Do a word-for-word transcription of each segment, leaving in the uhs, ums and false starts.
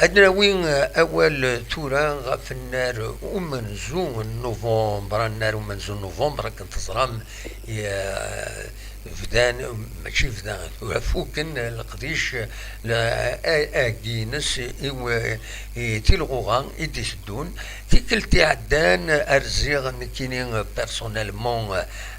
Ad nawi awal tura ɣef nnar umenzu n Nuvember. Nnar umenzu n Nuvember, akken teẓram, eh, bdan, mačči bdan, tura fuken leqdic, la-, a-, agi-ines i w-, i tilɣuɣa i d-iteddun. Tikkelt iɛeddan, rziɣ nekkini personnellement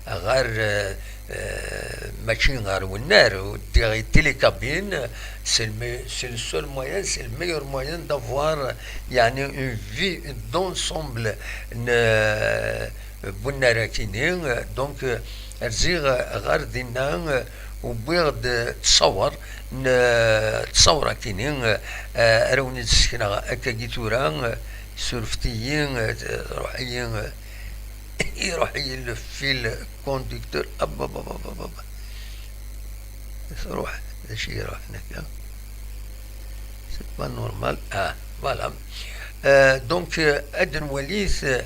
ɣer, eh, eh, mačči ɣer wennar, ddiɣ i télécabine, c'est le me-, c'est le seul moyen, c'est le meilleur moyen d'avoir, yeɛni, une vie d'ensemble n, eh, n wennar akini. Donc, eh, rziɣ ɣer dinna, eh, wwiɣ-d ttṣawer n, eh, ttṣawer akini, eh, ara wen-id-ssekneɣ akkagi tura, eh, surfet-iyi, eh, ruḥ-iyi, eh, Iruḥ-iyi le fil conducteur. Abababababa. Truḥ, d acu iruḥen akka? C'est pas normal. Ah, voilà. Euh, donc, euh, ad nwalit, euh,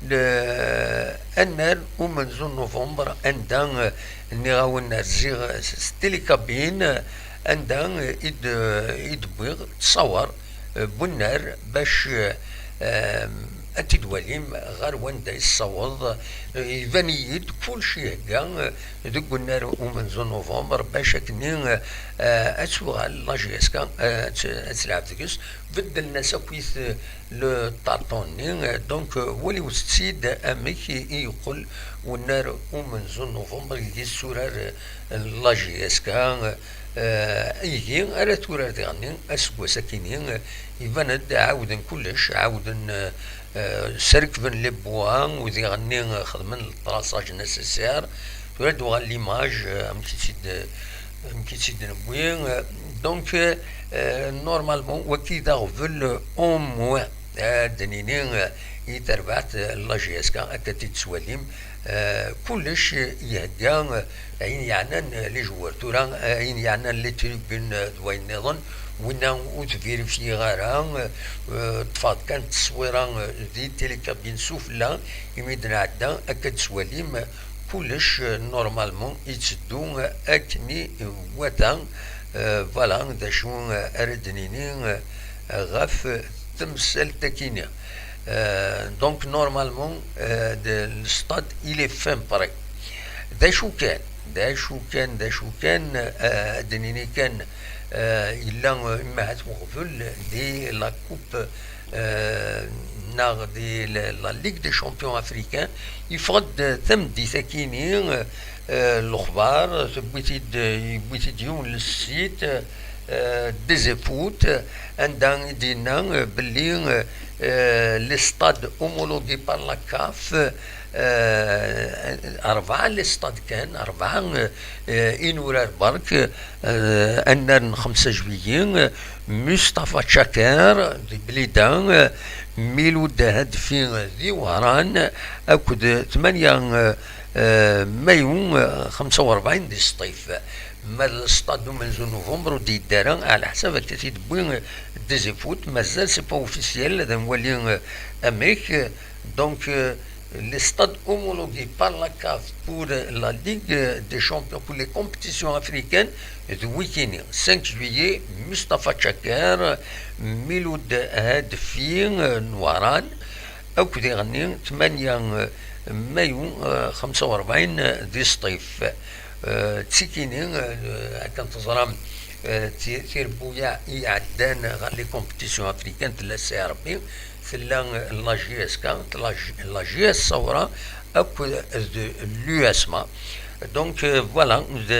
le, annar umenzu n November, anda, euh, nniɣ-awen rziɣ s, s télécabine, anda, euh, i d-, i d-wwiɣ ttṣawer, euh, n wennar bac, euh, euh, ad t-id-walim ɣer wanda yessaweḍ. Iban-iyi-d kullec ihegga deg unnar umenzu n November bac akkenni, eh, ad tuɣal la J S K, eh, ad t-, ad telɛeb deg-s. Beddlen-as akkit, eh, le tartan-nni, eh, donc, eh, waliwet-tt-id amek i, i yeqqel unnar umenzu n November ideg yetturar, eh, la J S K, eh, ihi ara turar diɣenni aseggas akini, eh, iban-d ɛawden kullec, ɛawden, eh, eh, srekben les bois, u diɣenni, eh, xedmen le traçage nécessaire. Tura ad d-uɣal l'image, eh, amek i tt-id, amek i tt-id-newwi, eh, donc, eh, normalement, waki d aɣbel, eh, au moins, eh, ad d-nini, eh, i terbaɛt, eh, n la J S K, akka tt-id-tettwalim, eh, kullec, eh, ihegga, eh, ayen yeɛnan, eh, les joueurs. Tura, eh, ayen yeɛnan les tribunes, eh, d wayen nniḍen, winna ur t-vérifier ara, eh, eh, ṭṭfeɣ-d kan tteswira, eh, di télécabine sufella, imi d-nɛedda akka d-tettwalim, eh, kullec, eh, normalement itteddu, eh, akken i iwata. Eh, voilà, d acu, eh, ara d-nini, eh, ɣef temsalt akini. Euh, donc, normalement, euh, de, le stade, il est fin prêt. D acu kan, d acu kan, d acu kan, euh, ad d-nini kan, euh, yella, euh, imahat uɣbel di la coupe, euh, neɣ di la, la Ligue des champions africains, yeffeɣ-d tameddit akini, euh, euh, lexbar, tewwi-t-id, yewwi-t-id yiwen le site, euh, Des Éfoutes, anda i d-yenna, euh, belli, euh, euh, les stades homologués par la CAF, euh, rebɛa les stades kan, rebɛa, euh, euh, inurar berk, euh, annar n xemsa juillet, euh, Mustafa Chaker di Blida, euh, Miloud Hadfi di Wehran, akked tmanya, euh, euh, mayu, euh, xemsa u rebɛin di Sṭif. Ma d le stade umenzu n November ur d-yeddi ara, ɛla ḥsab akka t-id-wwi, euh, Des Éfoutes, mazal c'est pas officiel, ad nwali, euh, amek, euh, donc, euh, les stades homologués par la CAF pour, euh, la Ligue, euh, des champions, pour les compétitions africaines, d wikini, cinq juillet, Mustafa Chaker, Miloud Hadfi, euh, n Wehran, akked diɣenni tmanya, euh, mayu, euh, xemsa u rebɛin di Sṭif. Euh, d tikini, euh, akken teẓram, euh, ti-, tirebbuyaɛ i iɛeddan ɣer les compétitions africaines tella CRB, tella, euh, la J S K, la J-, la J S Saoura, akked d l'USMA. Donc, euh, voilà, d,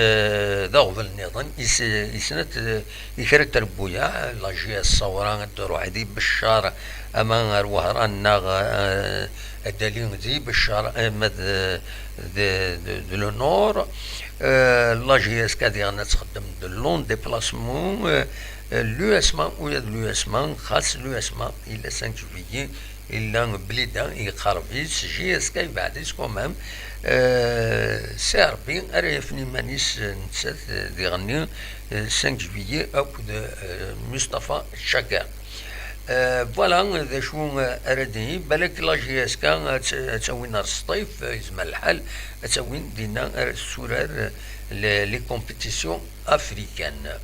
d aɣbel nniḍen, is-, isnat, euh, i kra n trebbuyaɛ, la J S Saoura ad d-ruḥ di Beccar, ama ar Wehran neɣ, euh, ad d-ali di Beccar, ama d, d, d, d le nord. Euh, la J S K diɣen ad txeddem de long déplacement. Euh, l'USMA, ula d l'USMA, xas l'USMA, il est cinq juillet, illa Blida, yeqreb-itt, J S K yebɛed-itt quand même. Euh, c'est Rebbi ara yafen iman-is, euh, nettat, euh, diɣenni, euh, cinq juillet, akked, euh, Mustafa Chaker. Euh, voilà, d acu, euh, ara d-nini, balak la J S K ad t-, ad tt-awin ar Sṭif, euh, yezmer lḥal, ad tt-awin dinna ara tessurar, euh, les, les compétitions africaines.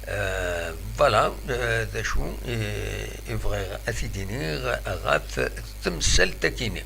Euh, Voilà, eh, d acu, eh, i bɣiɣ ad t-id-iniɣ ɣef temsalt-akini.